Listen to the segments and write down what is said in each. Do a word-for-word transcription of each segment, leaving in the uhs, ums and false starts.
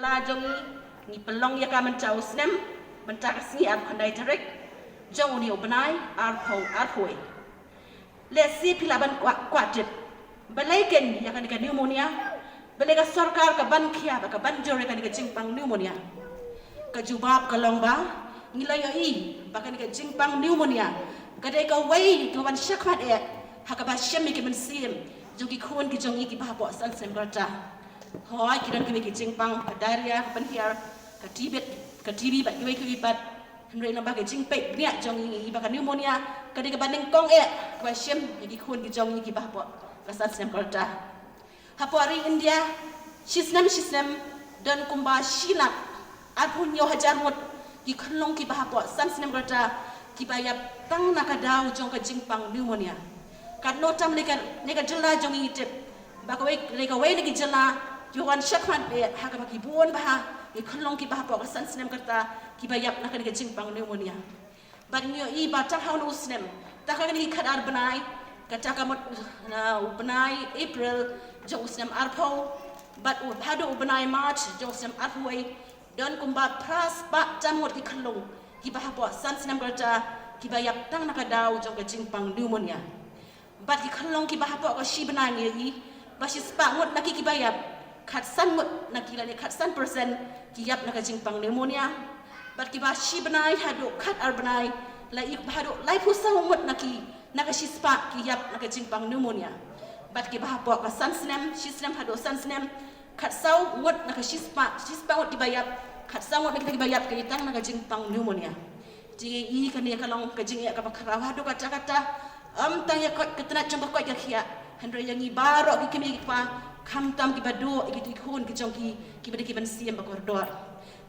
Ta jong ngi, ngi pynlong ïa ka mynta u snem, mynta ka sngi arphew khyndai tarik jong une u bnai arphew arphew. Lehse phi lah ban kwah, kwah tip balei kein ïa kane ka pneumonia, balei ka sorkar ka ban khia ba ka ban jur ïa kane ka jingpang pneumonia. Ka jubab ka long ba ngi la ïohi ba kane ka jingpang pneumonia ka dei kawei ka wan shakhmat eh ha kaba shim ïa ki mynsiem jong ki khun ki jong ngi kiba hapoh san snem ka rta. Hooid, ki don kiwei ki jingpang, ka diarrhea, ka pynhiar, ka T B, ka T B bad kiwei kiwei pat. Hynrei lyngba ka jingpeit bniah jong ngi, ba ka pneumonia ka dei kaba nyngkong eh kaba shim ïa ki khun ki jong ngi kiba hapoh ka san snem ka rta. Hapoh ri India, shi snem shi snem don kumba shi lak arphew hynñiew hajar ngut ki khyllung kiba hapoh san snem ka rta kiba ïap tang na ka daw jong ka jingpang pneumonia. Katno tam ne ka, ne ka jylla jong ngi tip ba kawei, ne kawei ne ki jylla ki wan shakhmat bha ha kaba ki bun bha ki khyllung kiba hapoh ka san snem ka rta kiba ïap na kane ka jingpang pneumonia. Bad ngi ïohi ba tang ha une u snem, tang ha kine ki khatar bnai, kata ka mut na u bnai April jong u snem arphew bad u haduh u bnai March jong u snem arphew wei, don kumba phra spah tam ngut ki khyllung kiba hapoh san snem ka rta kiba ïap tang na ka daw jong ka jingpang pneumonia. Bad ki khyllung kiba hapoh ka shi bnai ngi ïohi ba shi spah ngut na ki kiba ïap, khatsan ngut na ki lane khatsan percent ki ïap na ka jingpang pneumonia. Bad kiba shi bnai haduh khatar bnai, la ïohi ba haduh laiphew saw ngut na ki na ka shi spah ki ïap na ka jingpang pneumonia. Bad kiba hapoh ka san snem, shi snem haduh san snem, khatsaw ngut na ka shi spah, shi spah ngut kiba ïap, khatsaw ngut na kita kiba ïap ki ïa tang na ka jingpang pneumonia. Te i kane ka long ka jingeh kaba khraw haduh katta katta, ym tang ïa koit ka tnat jong ka koit ka khiah, hynrei ïa ngi baroh ki kmie ki kpa, khamtam kiba duh ïa kito ki khun ki jong ki, kiba dei ki mynsiem ba kordor.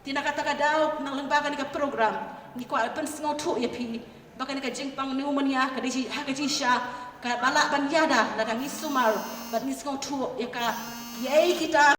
Te na kata ka daw, nang lyngba kane ka program, ngi kwah pynsngewthuh ïa phi ba kane ka jingpang pneumonia ka dei ha ka jingshisha kaba lah ban ïada lada ngi sumar bad ngi sngewthuh ïa ka, ïa kita